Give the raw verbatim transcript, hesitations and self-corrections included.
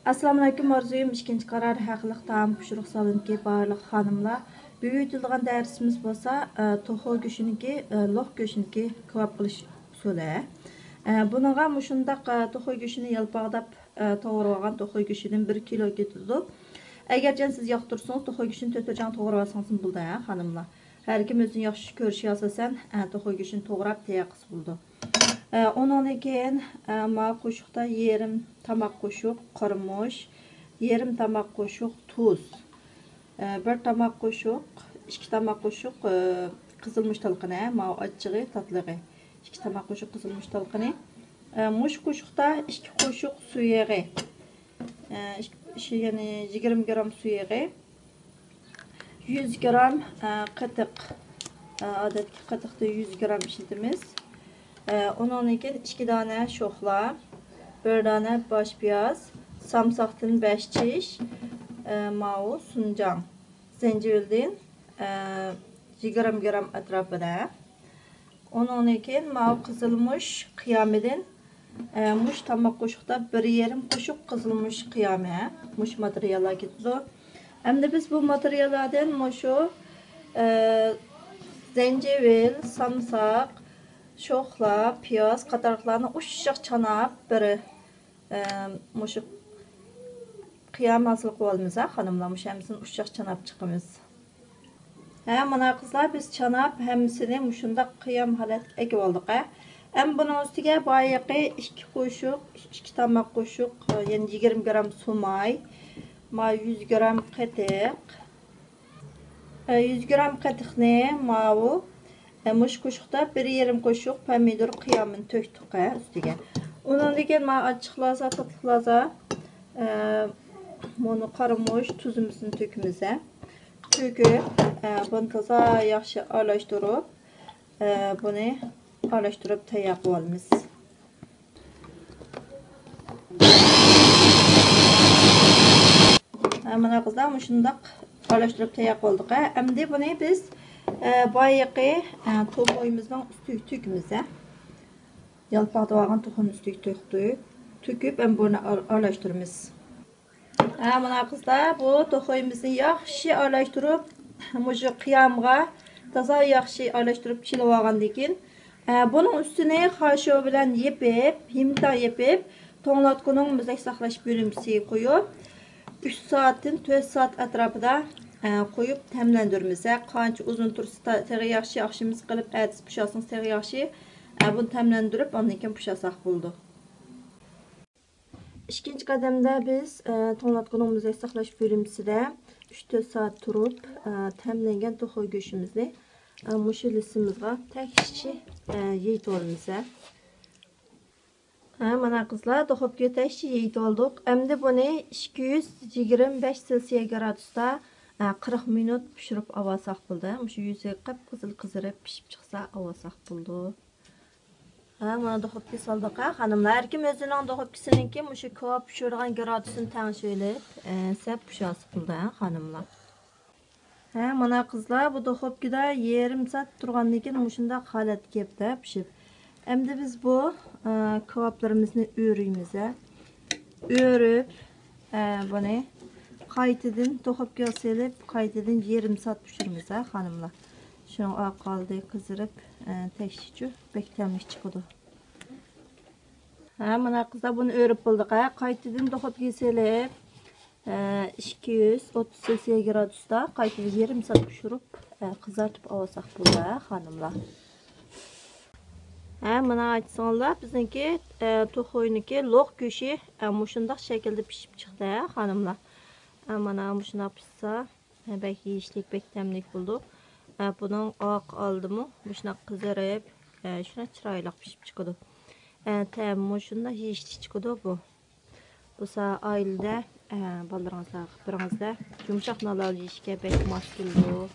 ئەسسالامۇئەلەيكۇم، ئارزۇيۇم ئىككىنچى قارار ھەقلىق تائام پىشۇرۇق سالونىدىكى بارلىق خانىملار. بۈگۈن ئۆتىدىغان دەرسىمىز بولسا، ئە، توخۇ گۆشىنىڭكى، ئە، لوق گۆشىنىڭكى كاۋاپ قىلىش ئۇسۇلى. ئە، بۇنىڭغا مۇشۇنداق، ئە، توخۇ گۆشىنى يالپاقداپ، ئە، توغرىۋالغان توخۇ گۆشىدىن بىر كىلو كېتىدۇ. ئەگەرچە سىز ياقتۇرسىڭىز، توخۇ گۆشىنى تۆت پارچىغا توغرىۋالسىڭىزمۇ بولىدۇ، ھە، خانىملار. ھەر كىم ئۆزىنىڭ ياخشى كۆرۈشىگە ئاساسەن، ئە، توخۇ گۆشىنى توغراپ تەييار قىلسا بولىدۇ. ئە، ئۇنىڭدىن كېيىن، ئە، ماۋۇ قوشۇقتا يېرىم تاماق قوشۇق قارىمۇچ، يېرىم تاماق قوشۇق تۇز، ئە، بىر تاماق قوشۇق، ئىككى تاماق قوشۇق، ئە، قىزىلمۇچ تالقىنى، ماۋۇ ئاچچىقى، تاتلىقى. ئىككى تاماق قوشۇق قىزىلمۇچ تالقىنى. ئە، مۇشۇ قوشۇقتا ئىككى قوشۇق سۇ يېغى. ئە، ئىككى، يەنى يىگىرمە گرام سۇ يېغى. يۈز گرام، ئە، قېتىق، ئە، ئادەتتىكى قېتىقتا يۈز گرام ئىشلىتىمىز. ئە، ئۇنىڭدىن كېيىن ئىككى دانە شوخلا، بىر دانە باش پىياز، سامساقتىن بەش چىش، ئە، ماۋۇ سۇنجاڭ، زەنجىۋىلدىن، ئە، يىگىرمە گرام ئەتراپىدا. ئۇنىڭدىن كېيىن ماۋۇ قىزىلمۇچ قىيامىدىن، ئە، مۇشۇ تاماق قوشۇقتا بىر يېرىم قوشۇق قىزىلمۇچ قىيامى، مۇشۇ ماتېرىياللار كېتىدۇ. ئەمدى بىز بۇ ماتېرىياللاردىن مۇشۇ، ئە، زەنجىۋىل، سامساق، شوخلا، پىياز قاتارلىقلارنى ئۇششاق چاناپ بىر ئە، مۇشۇ قىيام ھاسىل قىلىۋالىمىز ھە، خانىملار. مۇشۇ ھەممىسىنى ئۇششاق چاناپ چىقىمىز. ھە، مانا قىزلار، بىز چاناپ ھەممىسىنى مۇشۇنداق قىيام ھالەتكە ئەكىۋالدۇق ھە. ئەمدى بۇنىڭ ئۈستىگە بايىقى ئىككى قوشۇق، ئىككى تاماق قوشۇق، يەنى يىگىرمە گرام سۇماي، ما يۈز گرام قېتىق، ئە، يۈز گرام قېتىقنى ماۋۇ، ئە، مۇشۇ قوشۇقتا بىر يېرىم قوشۇق پەمىدۇر قىيامىنى تۆكتۇق، ئە، ئۈستىگە. ئۇنىڭدىن كېيىن ماۋۇ ئاچچىق لازا، تاتلىق لازا، ئە، مۇنۇ قارىمۇچ، تۇزىمىزنى تۆكىمىز، ئە. تۆكۈپ، ئە، بۇنى تازا ياخشى ئارىلاشتۇرۇپ، ئە، بۇنى ئارىلاشتۇرۇپ تەييار قىلىۋالىمىز. ھە، مانا قىزلار، مۇشۇنداق ئارىلاشتۇرۇپ تەييار قىلدۇق. ھە، ئەمدى بۇنى بىز، ئە، بايىقى، ئە، توخۇيىمىزنىڭ ئۈستىگە تۆكىمىز، ھە. يالپاقلاپ ئالغان توخۇنىڭ ئۈستىگە تۆكتۇق. تۆكۈپ، ئەمدى بۇنى ئار-، ئارىلاشتۇرىمىز. ھە، مانا قىزلار، بۇ توخۇيىمىزنى ياخشى ئارىلاشتۇرۇپ، مۇشۇ قىيامغا تازا ياخشى ئارىلاشتۇرۇپ چىلىۋالغاندىن كېيىن، ئە، بۇنىڭ ئۈستىنى خاشو بىلەن يېپىپ، يىمتا يېپىپ، توڭلاتقۇنىڭ مۇزلاش ساقلاش بۆلمىسىگە قويۇپ، ئۈچ سائەتتىن تۆت سائەت ئەتراپىدا، ئە، قويۇپ تەملەندۈرىمىز. ھە، قانچە ئۇزۇن تۇرسا تا-، تېخى ياخشى، ئاخشىمىز قىلىپ ئەتىسى پۇشاتسىڭىز تېخى ياخشى. ئە، بۇنى تەملەندۈرۈپ، ئاندىن كېيىن پۇشاتساق بولىدۇ. ئىككىنچى قەدەمدە بىز، ئە، توڭلاتقۇنىڭ مۇزلاش ساقلاش بۆلمىسىدە ئۈچ تۆت سائەت تۇرۇپ، ئە، تەملەنگەن توخۇ گۆشىمىزنى، ئە، مۇشۇ لىسىمىزغا تەكشىچە، ئە، يېيىتىۋالىمىز، ھە. ھە، مانا قىزلار، دۇخوپكىگە تەكشىچە يېيىتىۋالدۇق. ئەمدى بۇنى ئىككى يۈز يىگىرمە بەش سېلسىيە گرادۇستا، ئە، قىرىق مىنۇت پىشۇرۇپ ئاۋالساق بولىدۇ. مۇشۇ يۈزى قىپقىزىل قىزىرىپ پىشىپ چىقسا ئاۋالساق بولىدۇ. ھە، مانا دۇخوپكىگە سالدۇق، ھە، خانىملار. ھەركىم ئۆزىنىڭ دۇخوپكىسىنىڭكى مۇشۇ كاۋاپ پىشۇرىدىغان گرادۇسىنى تەڭشىۋېلىپ، ئە، سەپ پۇشاسا قىلدى، ھە، خانىملار. ھە، مانا قىزلار، بۇ دۇخوپكىدا يېرىم سائەت تۇرغاندىن كېيىن مۇشۇنداق ھالەتكە كەپتۇ پىشىپ. ئەمدى بىز بۇ، ئە، كاۋاپلىرىمىزنى ئۆرۈيمىز، ھە. ئۆرۈپ، ئە، بۇنى قايتىدىن دۇخوپكىغا سېلىپ، قايتىدىن يېرىم سائەت پىشۇرىمىز، ھە، خانىملار. شۇنىڭ ئارقا ئالدى قىزىرىپ، ئە، تەكشىچە بەك تەملىك چىقىدۇ. ھە، مانا قىزلار، بۇنى ئۆرۈپ بولدۇق، ھە. قايتىدىن دۇخوپكىغا سېلىپ، ئىككى يۈز ئوتتۇز سېلسىيە گرادۇستا قايتىدىن يېرىم سائەت پىشۇرۇپ، قىزارتىپ ئاۋالساق بولىدۇ، خانىملار. ھە، مانا ئاچسىڭلار، بىزنىڭكى، توخۇنىڭكى لوق گۆشى، مۇشۇنداق شەكىلدە پىشىپ چىقتى، خانىملار. مانا مۇشۇنداق پىشسا، بەك يېيىشلىك، بەك تەملىك بولىدۇ. بۇنىڭ ئارقا ئالدىمۇ مۇشۇنداق قىزىرىپ، شۇنداق چىرايلىق پىشىپ چىقىدۇ. تەمىمۇ شۇنداق يېيىشلىك چىقىدۇ بۇ. بولسا ئائىلىدە، ئە، بالىلىرىڭىزلارغا قىلىپ بېرىڭىزلەر. يۇمشاق نانلار يېيىشكە بەك ماس كېلىدۇ.